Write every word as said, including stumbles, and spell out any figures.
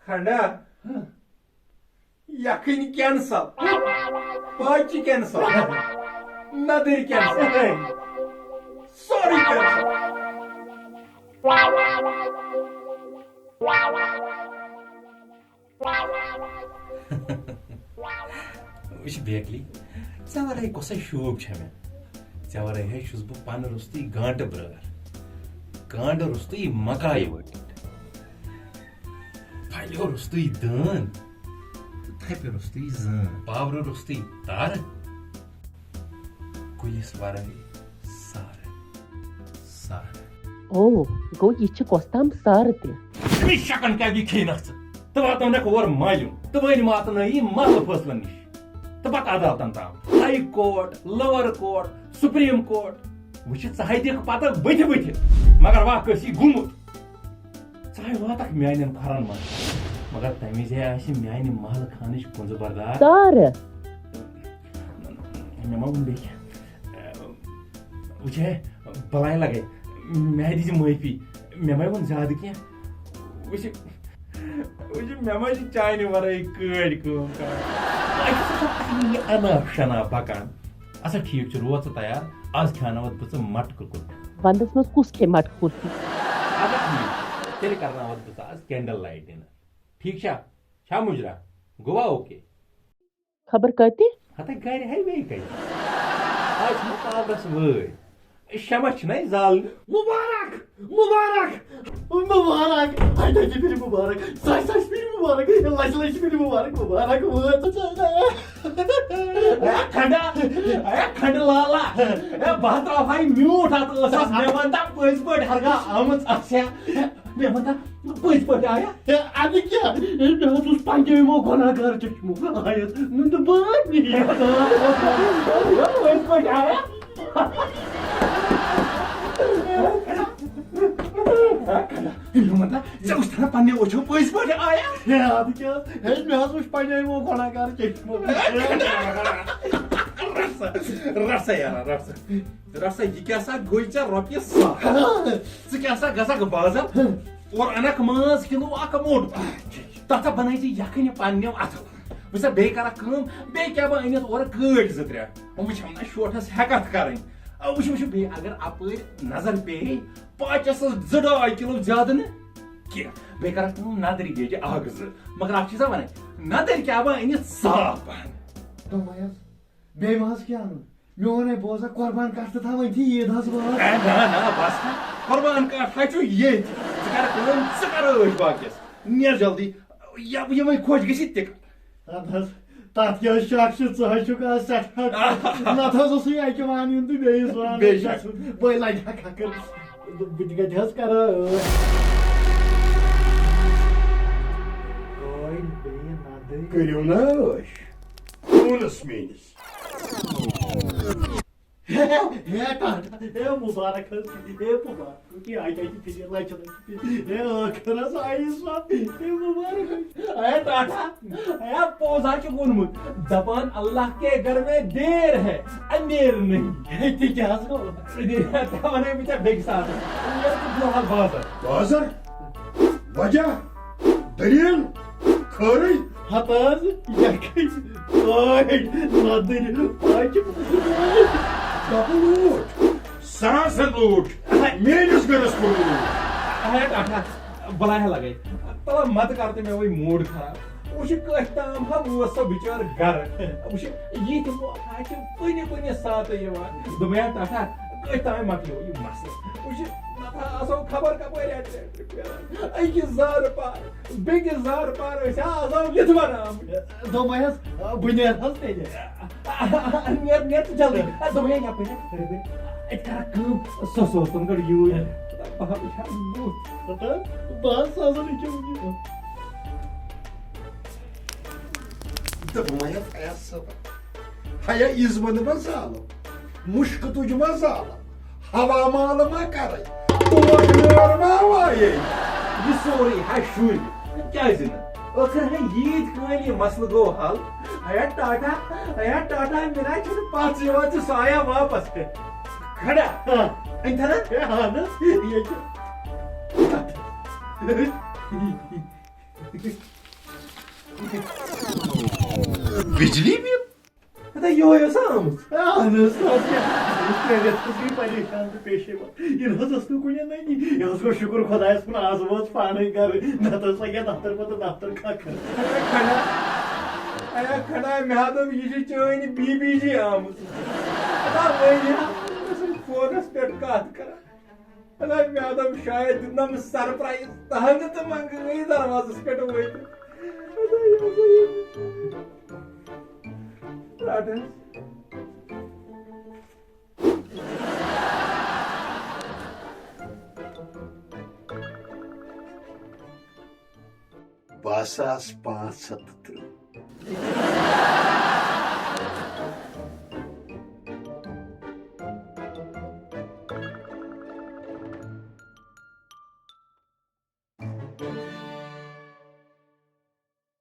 کھنڈا، yakhni cancel, پاچہِ cancel, ندٕرۍ cancel, سورُے cancel. وٕچھ بیکلی، ژےٚ ورٲے کۄسے شوٗب چھےٚ مےٚ؟ ژےٚ ورٲے ہے چھُس بہٕ پنہٕ روٚستُے گانٹہٕ برٛٲر، گانٹہٕ روٚستُے مکایہِ ؤٹِتھ، پھلہِ روٚستُے دٲن، تھپہِ روٚستُے زٲن، پاورٕ روٚستُے تارٕ، کُلِس ورٲے سارٕ، سارٕ۔ او، گوٚو یہِ چھِ کۄس تام سارٕ تہِ۔ أمِس شکن کیٛاہ یہِ کھیٚیہِ نہٕ ژٕ؟ تہٕ واتناونکھ اور مالیُن تہٕ وۄنۍ واتنٲیی محلہٕ فٲصلن نِش تہٕ پتہٕ عدالتن تام۔ High court, lower court, supreme court, وٕچھِ ژٕ ہے دِکھ پتہٕ بٕتھِ بٕتھِ، مگر واہ کٲنٛسی گوٚمُت۔ ژٕ ہے واتکھ میانٮ۪ن کھۄرن منٛز، مگر تمہِ وِزِ ہے آسہِ میانہِ محلہٕ خانٕچ کُنزٕ بردار۔ سارٕ۔ مےٚ ما ووٚن بیٚیہِ کینٛہہ؟ وٕچھ ہے، بلاے لگے، مےٚ دِژ معٲفی، مےٚ ما ووٚن زیادٕ کینٛہہ۔ وٕچھ، وٕچھ، مےٚ ما چھِ چانہِ ورٲے کٲڑۍ کٲم کران۔ تۄہہِ چھُ سا پتہٕ یہِ اناپ شناپ بکان؟ اچھا ٹھیٖک چھُ، روز ژٕ تیار، آز کھیاناوتھ بہٕ ژٕ مٹکہٕ کُلفی۔ ونٛدس منٛز کُس کھیٚیہِ مٹکہٕ کُلفی؟ اچھا ٹھیٖک، تیٚلہِ کرناوتھ بہٕ ژٕ آز کینڈل لایٹ ڈنر، ٹھیٖک چھا؟ چھا مُجرا؟ گوٚوا اوکے؟ خبر کتہِ؟ ہتہ گرِ ہے بیٚیہِ کتہِ؟ آز چھُنہ پاورس وٲرۍ۔ شمع چھُنہ زالنہِ۔ مبارک، مبارک، مبارک، ہتہِ ہتہِ پھِرِ مبارک، ساسہِ ساسہِ پھِرِ مبارک، لچھِ لچھِ پھِرِ مبارک، مبارک وٲژ۔ اے کھنڈا، اے کھنڈٕ لالا، اے بہٕ ہا ترٛاوہاے میوٗٹھ اتھ ٲسس، مےٚ ون تہ پٔزۍ پٲٹھۍ ہرگاہ آمٕژ آسیا۔ مےٚ ون تہ پٔزۍ پٲٹھۍ آیا؟ ہے، اَدٕ کیٛاہ؟ ہے، مےٚ حظ اوس پنٛجٲبۍ یِمو گۄناہ گار چشمو۔ آیس نہٕ تہٕ بٲتھ نہٕ۔ پٔزۍ پٲٹھۍ آیا؟ مےٚ ون تہ، ژےٚ وٕچھتھ نا پننیو أچھو پٔزۍ پٲٹھۍ آیا؟ ہے، اَدٕ کیٛاہ حظ؟ ہے، مےٚ حظ وٕچھ پنٛجٲبۍ یِمو گۄناہ گار چشمو۔ رسا، رسا یارا، رسا۔ رسا، یہِ کیٛاہ سا گوٚے ژےٚ رۄپیہِ ساس؟ ژٕ کیٛاہ سا گژھکھ بازر اور انکھ ماز کِلوٗ اکھ موٚٹ؟ تتھ ہا بنٲے ژٕ یکھٕنۍ پننیو اتھو۔ وٕچھ سا، بیٚیہِ کرکھ کٲم، بیٚیہِ کیٛاہ بہٕ أنِتھ اورٕ کٲڑۍ زٕ ترٛےٚ۔ وٕچھ ہم نہ شوٹھس ہٮ۪کتھ کرٕنۍ۔ وٕچھ، وٕچھ، بیٚیہِ اگر اپٲرۍ نظر پیٚیہِ، پاچس زٕ ڈاے کِلو زیادٕ نہٕ کینٛہہ۔ بیٚیہِ کرکھ کٲم، ندرِ گیجہِ اکھ زٕ۔ مگر اکھ چیٖزا ونَے، ندٕرۍ کیٛاہ بہٕ أنِتھ صاف پہن۔ دوٚپمَے حظ، بیٚیہِ ما حظ کیٛاہ اَنُن؟ میون ہے بوزا قۄربان کَٹھ تہٕ تھاوان تھی عیٖد حظ وٲژ۔ اے نہ نہ، بس نہ، قۄربان کَٹھ ہا چھُ ییٚتہِ۔ ژٕ کر کٲم، ژٕ کر ٲش باقیَس۔ نیر جلدی، یا یہِ وۄنۍ خۄش گژھِ تہِ کر۔ اَدٕ حظ، تَتھ کیٛاہ حظ شک چھُ، ژٕ حظ چھُکھ آز سٮ۪ٹھاہ ٹھوٚل۔ نَتہٕ حظ اوسُے اَکہِ وانہٕ یُن تہٕ بیٚیِس وانہٕ بیٚیہِ یُن۔ چھُ۔ بٔے لگہِ ہا کھکھٕر۔ بہٕ تہِ کَتہِ حظ کَرٕ ٲش؟ گٲڑۍ بیٚیہِ نَدٕرۍ۔ کٔرِو نا ٲش۔ خوٗنس میٲنِس۔ ہے ٹاٹا، ہے مُبارک حظ، ہے مُبارک، ہے اَکہِ اَکہِ پھِرِ، لَچھِ لَچھِ پھِرِ، ہے ٲخٕر حظ آیی سۄ، ہے مُبارک حظ۔ ہے ٹاٹا، ہے پوٚز ہا چھُ ووٚنمُت، دَپان اللہ کے گھر میں دیر ہے، اندھیر نہیں۔ ہے تہِ کیٛاہ حظ گوٚو؟ تہِ وَنَے بہٕ ژےٚ بیٚکہِ ساتہٕ، یہِ چھُ برونٛہہ حظ بازر۔ بازر؟ وجہ؟ دٔلیٖل؟ خٲرٕے؟ ہتہٕ حظ، یکھٕنۍ، کٲڑۍ، ندٕرۍ، پاچہِ۔ ڈبہٕ لوٗٹھ، سراسر لوٗٹھ، میٲنِس گرس کوٚر لوٗٹھ۔ ہے ٹاٹھا، بلاے ہا لگے۔ تلا مت کر تہٕ مےٚ وۄنۍ موڈ خراب۔ وٕچھ کٲتۍ تام ہا ووت سۄ بِچٲر گرٕ۔ وٕچھ یہِ تہِ موقع چھِ کُنہِ کُنہِ ساتہٕ یِوان۔ دوٚپمَے ہا ٹاٹھا، کٲتۍ تام مۄکلیو یہِ مسلہٕ۔ وٕچھ نتہٕ آسو خبر کپٲرۍ اَتہِ۔ أکِس زارٕ پار، بیٚکِس زارٕ پار ٲسۍ ہا آز آو یِتھ وَنان۔ دوٚپمَے حظ، بہٕ نیرٕ حظ تیٚلہِ۔ نیر، نیر ژٕ جلدی۔ دوٚپمَے یَپٲرۍ، یَپٲرۍ۔ أتۍ کَرَکھ کٲم، سۄ سوز تِم گۄڈٕ یوٗرۍ۔ بہٕ ہا وٕچھ ہا بُتھ۔ بہٕ حظ سوزَن یہِ کیٛاہ وٕنہِ۔ دوٚپمَے حظ، فیاض صٲب، ہیا عیٖذ منٛد ما زالو، مُشکہٕ تُج ما زالو۔ ہوا مال ما کرے، پوش مٲر ما وایے۔ یہِ سورُے ہا شُرۍ، کیازِ نہٕ؟ ٲخٕر ہے ییٖتۍ کٲلۍ یہِ مسلہٕ گوٚو حل۔ ایا ٹاٹا، ایا ٹاٹا، مےٚ نہ چھُنہٕ پژھ یِوان ژٕ سُہ آیا واپس۔ کھڑا۔ ہاں۔ أنۍ تھنا؟ ہے، اہن حظ، یہِ چھُ۔ بجلی بل؟ ہتا یہوے ٲسا آمٕژ؟ اہن حظ، سۄ ٲس مےٚ، بہٕ اوسُس ترٛےٚ رٮ۪تھ حظ گٔے پریشان تہٕ پیشیوان۔ یہِ نہ حظ ٲس نہٕ کُنہِ نٔنی۔ یہِ حظ گوٚو شُکُر خۄدایَس کُن، آز وٲژ پانَے گَرٕ، نَتہٕ ٲس لَگان دفتر پَتہٕ دفتر کھکھر۔ اے کھڑا، اے کھڑا، مےٚ ہا دوٚپ، یہِ چھِ چٲنۍ بی بی جی آمٕژ۔ ہتا وۄنۍ ہا فونَس پٮ۪ٹھ کَتھ کَران۔ ہتا مےٚ ہا دوٚپ، شاید دیُتنَم سرپرایز، تَہَنٛگہٕ تہٕ منٛگہٕ گٔیہِ دروازَس پٮ۪ٹھ وٲتِتھ۔ ہتا یہِ ہسا یہِ۔ رَٹ حظ۔ بہٕ ہسا آس پانٛژھ ہَتھ تہٕ تٕرٛہ۔